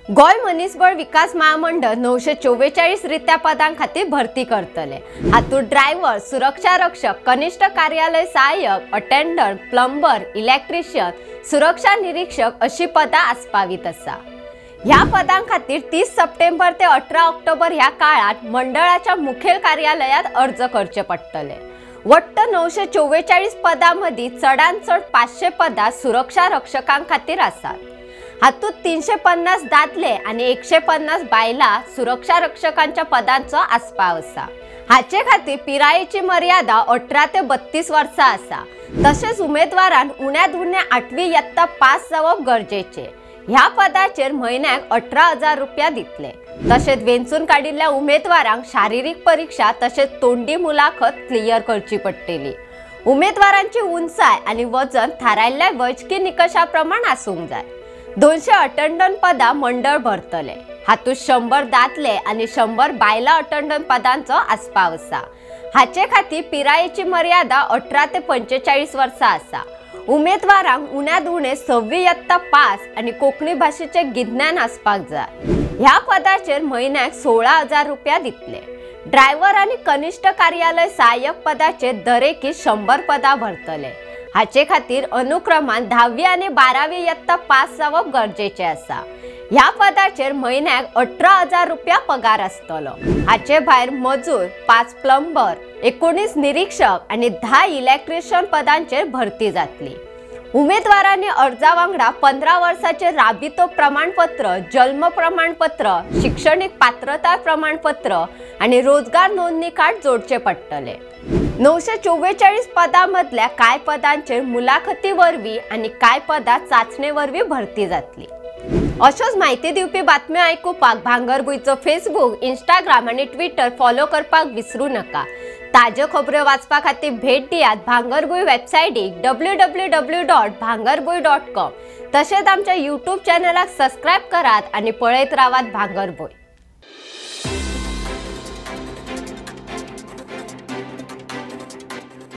गोंय मनीसबळ विकास महामंडळ 944 रित्या पदां खातीर भरती करतले. हातूंत ड्रायव्हर, सुरक्षा रक्षक, कनिष्ठ कार्यालय सहाय्यक, अटेंडंट, प्लंबर, इलेक्ट्रिशियन, सुरक्षा निरीक्षक अशी पदां आस्पावीत आसा. ह्या पदां खातीर 30 सप्टेंबर ते 18 ऑक्टोबर ह्या काळात मंडळाच्या मुखेल कार्यालयात अर्ज करचे पडटले. वट्ट 944 पदां मदीं चडांत चड 500 पदां सुरक्षा रक्षकां खातीर आसात. हातूंत 350 दादले आनी 150 बायलां सुरक्षा रक्षकांच्या पदांचो आस्पाव आसा. हाचे खातीर पिरायेची मर्यादा 18 ते 32 वर्सां आसा. तशेंच उमेदवारान उण्यांत उणें 8वी यत्ता पास जावप गरजेचें. ह्या पदाचेर म्हयन्याक 18,000 रुपया दितले. तशेंच वेंचून काडिल्ल्या उमेदवारांक शारिरीक परिक्षा तशेंच तोंडी मुलाखत क्लियर करची पडटली. उमेदवारांची उंचाय आनी वजन थारायल्ल्या वैजकी निकषा प्रमाण आसूंक जाय. 200 अटेंडंट पदां मंडळ भरतले. हातूंत 100 दादले आनी 100 बायलां अटेंडंट पदांचो आस्पाव आसा. हाचे खातीर पिरायेची मर्यादा 18 ते 45 वर्सां आसा. उमेदवारांक उण्यांत उणें 6वी यत्ता पास आनी कोंकणी भाशेचें गिज्ञान आसपाक जाय. ह्या पदाचेर म्हयन्याक 16,000 रुपया दितले. ड्रायव्हर आनी कनिष्ठ कार्यालय सहाय्यक पदाचेर दरेकी 100 पदां भरतले. हाचे खातीर अनुक्रमान 10वी आनी 12वी यत्ता पास जावप गरजेचें आसा. ह्या पदाचेर म्हयन्याक 18,000 रुपया पगार आसतलो. हाचे भायर मजूर, 5 प्लंबर, 19 निरीक्षक आनी 10 इलेक्ट्रिशियन पदांचेर भरती जातली. उमेदवारांनी अर्जा वांगडा 15 वर्सांचें राबितो प्रमाणपत्र, जल्म प्रमाणपत्र, शिक्षणीक पात्रता प्रमाणपत्र आनी रोजगार नोंदणी कार्ड जोडचें पडटलें. 944 पदां मदल्या कांय पदांचेर मुलाखती वरवीं आनी कांय पदां चांचणे वरवीं भरती जातली. अश्योच म्हायती दिवपी बातम्यो आयकुपाक भांगरभूंयचो फेसबूक, इंस्टाग्राम आनी ट्विटर फॉलो करपाक विसरू नका. ताज्यो खबऱ्यो वाचपा खातीर भेट दियात भांगरभूंय वेबसायटीक www.bhangarbhuy.com. तशेंच आमच्या यूट्यूब चॅनलाक सबस्क्रायब करात आनी पळयत रावात भांगरभूंय.